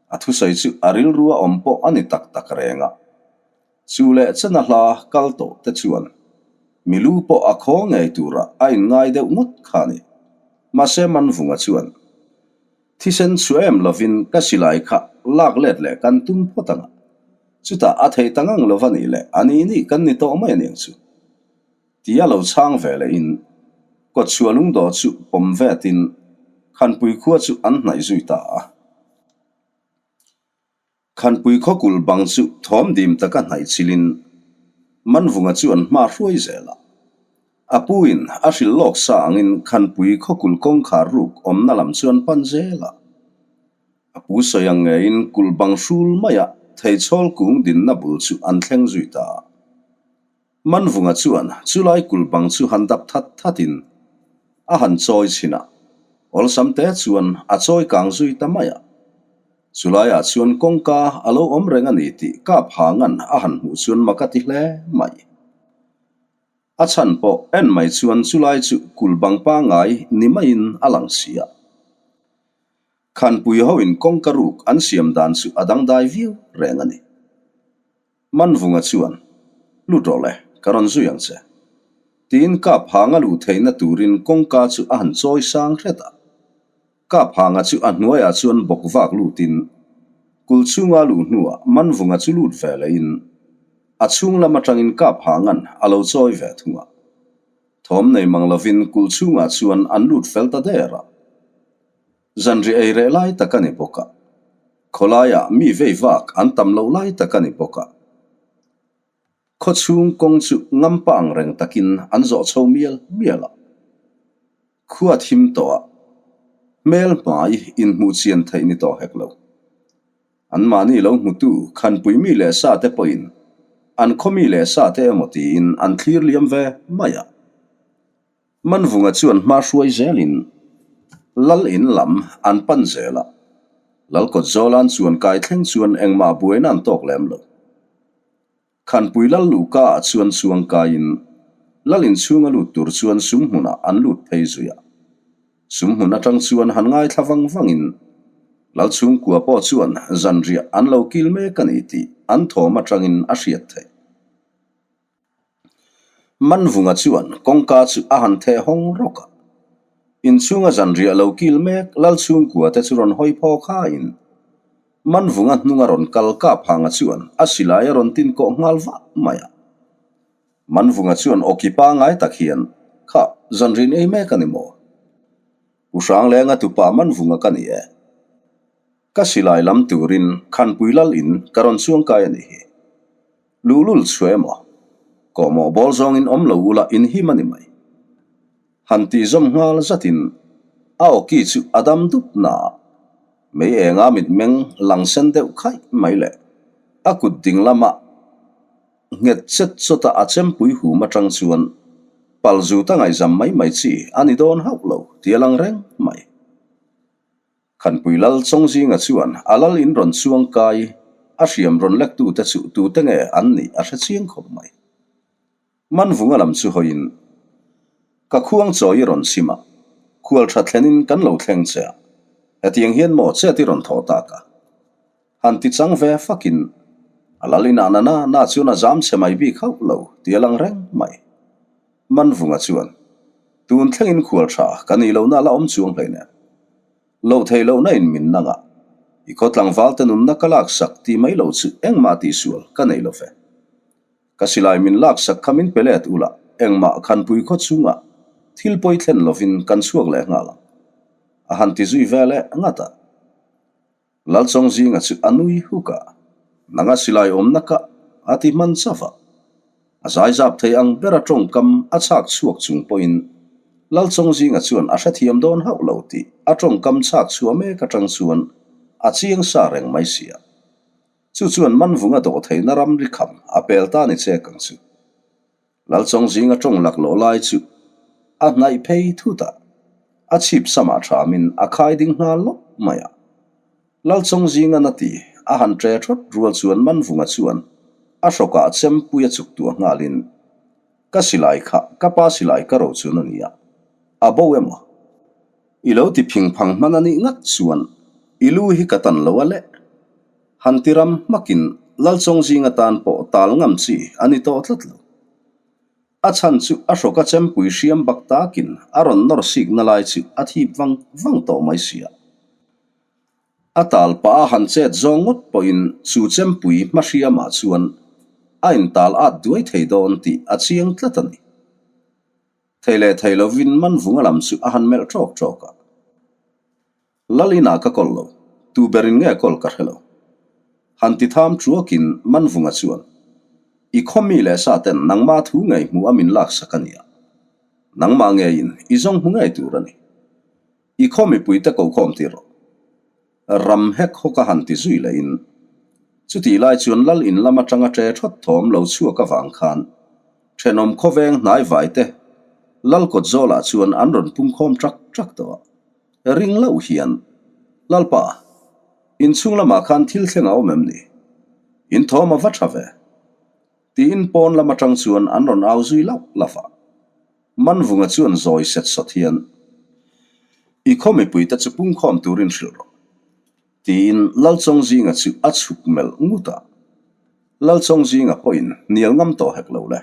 a thusawi chu a rilru a awm pawh a ni tak tak reng a. Chu leh chena hla kal tawh te chuan mi lu pawh a khaw ngei turah a inngai deuh ngawt kha a ni. Mahse Manvunga chuan thisen chhu em lovin ka silai kha lak let leh kan tum phawt ang a, chutah a thei ta ngang lova nih leh a nih nih kan ni tawh mai aniang chu. Ti a lo chhang ve lehin kawtchhuah lungdawh chu pawm vetin Khanpui khua chu an hnaih zui ta a. Khanpui khaw kulh bang chu thawm dim taka hnaih chilin Manvunga chu an hma hruai zel a. A puin a hrilh lawk sa angin Khanpui khaw kulh kawngkhar ruk awmna lam chu an pan zel a. A pu sawi ang ngeiin kulh bang hrul maia theichhawl kung dinna bul chu an thleng zui ta a. Manvunga chuan chulai kulh bang chu han dap that thatin a han chawi chhin a, awlsam te chuan a chawi kang zui ta mai a. Chulaiah chuan kawngka a lo awm reng a ni tih kap hangan a han hmuh chuan mak a ti hle mai. A chhan pawh en mai chuan chulai chu kulh bang pangngai ni maiin a lang si a. Khanpui hoin kawngka ruk an siam dan chu a dangdai viau reng a ni. Manvunga chuan, Lut rawh le, ka rawn zui ang che. Tiin kap hanga luh theihna turin kawngka chu a han chawi sang hret a. Kap hanga chu a hnuaiah chuan bawk vak lutin, kul chhunga luh hnuah Manvunga chu lut ve lehin a chhung lam atangin kap hangan a lo chawi ve thung a. Thawm nei mang lovin kul chhungah chuan an lut fel ta der a. Zanri ei reh lai tak a ni bawk a, khawlaiah mi vei vak an tam loh lai tak a ni bawk a. Khaw chhung kawng chu ngampa ang reng takin an zawh chho mial mial a. Khua thim tawh a, hmel hmai inhmuh chian theih ni tawh hek lo. Anmahni lo hmutu khanpui mi leh sa te pawhin an khaw mi leh sa te emaw tiin an thlir liam ve mai a. Manvunga chuan hma hruai zelin Lal in lam an pan zel a, Lal kawt zawlan chuan kai thleng chuan engmah buaina an tawk lem lo. Khanpui Lal Luhka ah chuan chuang kaiin Lal in chhunga lut tur chuan sum hmunah an lut phei zui a. Sum hmun atang chuan han ngaithla vang vangin Lal chhungkua pawh chuan zanriah an lo kil mek a ni tih an thawm atangin a hriat theih. Manvunga chuan kawngka chu a han theh hawng rawk a. Inchhunga zanriah lo kil mek Lalchhungkua te chu rawn hawi phawk hain Manvunga hnunga rawn kal kap hanga chuan a silai a rawn tin kawh nghal vah mai a. Manvunga chuan awki pangai tak hian, Kha, zanriah ei mek a ni maw? U Hranglenga tupa Manvunga ka ni e. Ka silai lam turin Khanpui Lal in ka rawn chuangkai a nih hi. Luhlul chhuah emaw? Kawhmawh bawl zawngin awm lo ula inhim a ni mai. Han tih zawm nghal zatin a awki chu a dam dup na a, mei enga mitmeng lang sen deuh khaih mai leh a kut ding lama nghet chet chawta a chempui hum atang chuan pal zuta ngaihzam mai mai chi a ni dawn hauh lo tih a lang reng mai. Khanpui Lal Chawngzinga chuan a lal in rawn chuang kai a hriam rawn lektute chu tute nge an nih a hre chiang khawp mai. Manvunga lam chu hawiin, Ka khuang chawi i rawn chim a, khual tha thlenin kan lo thleng che a, hetiang hian maw chet i rawn thawh tak a? Han ti chang ve fakin, a lal inah na na na chuan a zam chhe mai bik hauh lo ti a lang reng mai. Manvunga chuan, Tun thlengin khual tha ka nih lohna la awm chuang hleinem. Loh theih lohna in min nang a, i khaw tlangvalte nunna ka laksak ti mai lo chu engmah tihsual ka nei lo ve. Ka silai min laksak kha min pe let ula, engmah khanpui khaw chungah thil pawi thlen lovin kan chhuak leh nghal ang. A han ti zui ve leh ngat a. Lalchawng zinga chu a nui huk a, Nanga silai awmna ka a ti hman chauh a. A zaizap thei ang bera tawngkam a chhak chhuak chung pawhin Lalchawng zinga chuan a hrethiam dawn hauh lo tih a tawngkam chhak chhuah mek atang chuan a chiang sa reng mai si a. Chu chuan Manvunga dawh theihna ramri kham a pel ta ni chek ang chu. Lalchawng zinga tawng laklawh lai chu a hnaih phei thut a, a chhip samah thamin a khai ding nghal lawp mai a. Lalchawng zinga na ti a han ṭe thawt rual chuan Manvunga chuan a hrawkah chempui a chuk tuah nghalin, Ka silai kha ka pa silai ka ro chun a nia, a bo emaw? I lo ti phing phang hman a nih ngat chuan i lu hi ka tan lo a leh. Han ti ram hmakin Lalchawng zing atan pawh tal ngam chi a ni tawh tlat lo. A chhan chu a hrawka chempui hriam bak takin a rawn nawr sikna lai chu a thip vang vang tawh mai sia. A tal pah a han chet zawng ngawt pawhin chu chempui hma hriamah chuan a intal at duai thei dawn tih a chiang tlat a ni. Thei leh thei lovin Manvunga lam chu a han melh ṭawk ṭawk a. Lal inah ka kawl lo, tu berin nge kawl ka hre lo. Han ti tham ṭuakin Manvunga chuan, I khaw mi leh sa ten nangmah thu ngei hmuh a min laksak a nia. Nangmah ngeiin i zawng hmu ngei tur a ni. I khaw mipuite kokhawm tir rawh. Ram hek hawk a han ti zui lehin, chutih lai chuan Lal in lam atanga ṭe ṭhawt thawm lo chhuak avang khan. Thenawm khawveng hnaivai te Lal kawt zawlah chuan an rawn pungkhawm ṭak ṭak tawh a. Ring loh hian, Lalpa, inchhung lamah khan thil thleng a awm em ni? In thawm a va ṭha ve. Tiin pawn lam aṭang chuan an rawn au zui lauh lauh a. Manvunga chuan zawi set sawt hian, I khaw mipuite chu pungkhawm turin hrilh rawh. Tiin Lalchawngzinga chu a chhuk melh ngut a. Lalchawngzinga pawhin hnial ngam tawh hek lo le.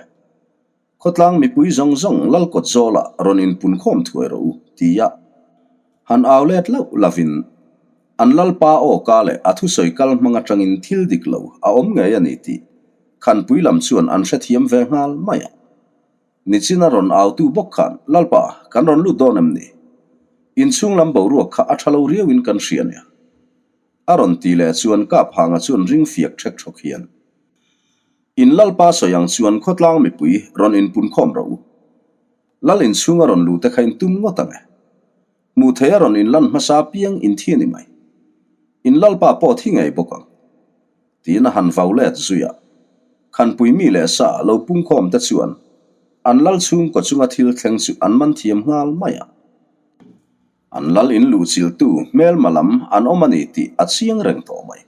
Khawtlang mipui zawng zawng Lalkawt zawlah rawn inpunkhawm thuai rawh u, ti a. Han au let loh lovin an Lalpa aw ka leh a thusawi kal hmang atangin thil dik lo a awm ngei a ni tih Khanpui lam chuan an hrethiam ve nghal mai a. Nichin a rawn autu bawk khan, Lalpa, kan rawn lut dawn em ni? Inchhung lam boruak kha a tha lo riauin kan hria nia. A rawn ti leh chuan Kaphanga chuan ring fiak ṭhek ṭhawk hian, In Lalpa sawi ang chuan khawtlang mipui rawn inpunkhawm rawh u. Lal inchhung a rawn luh te kha in tum ngawt ang e. Hmuh theih a rawn inlan hmasa apiang in thi a ni mai. In Lalpa pawh thi ngei bawk ang. Tiin a han vau let zui a. Khanpui mi leh sa lo pungkhawm te chuan an lal chhungkaw chunga thil thleng chu an man thiam nghal mai a. An lal in luhchilhtu hmelma lam an awm a ni tih a chiang reng tawh mai.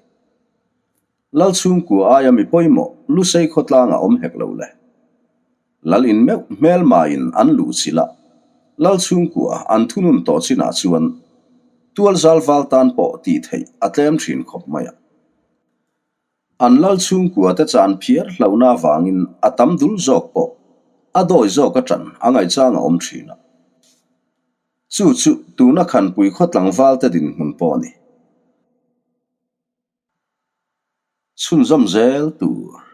Lal chhungkua aia mi pawimawh Lusei khawtlanga awm hek lo le. Lal in meuh hmelmain an luhchilh a, Lal chhungkua an thunun tawh chinah chuan tual zal val tan pawh tih theih a tlem thin khawp mai a. An Lal chhungkua te chan phiar hlauhna avangin a tam dul zawk pawh a dawi zawk a ṭan a ngaihchang a awm thin a. Chu chu tuna Khanpui khaw tlangval te dinhmun pawh a ni. Chhunzawm zel tur.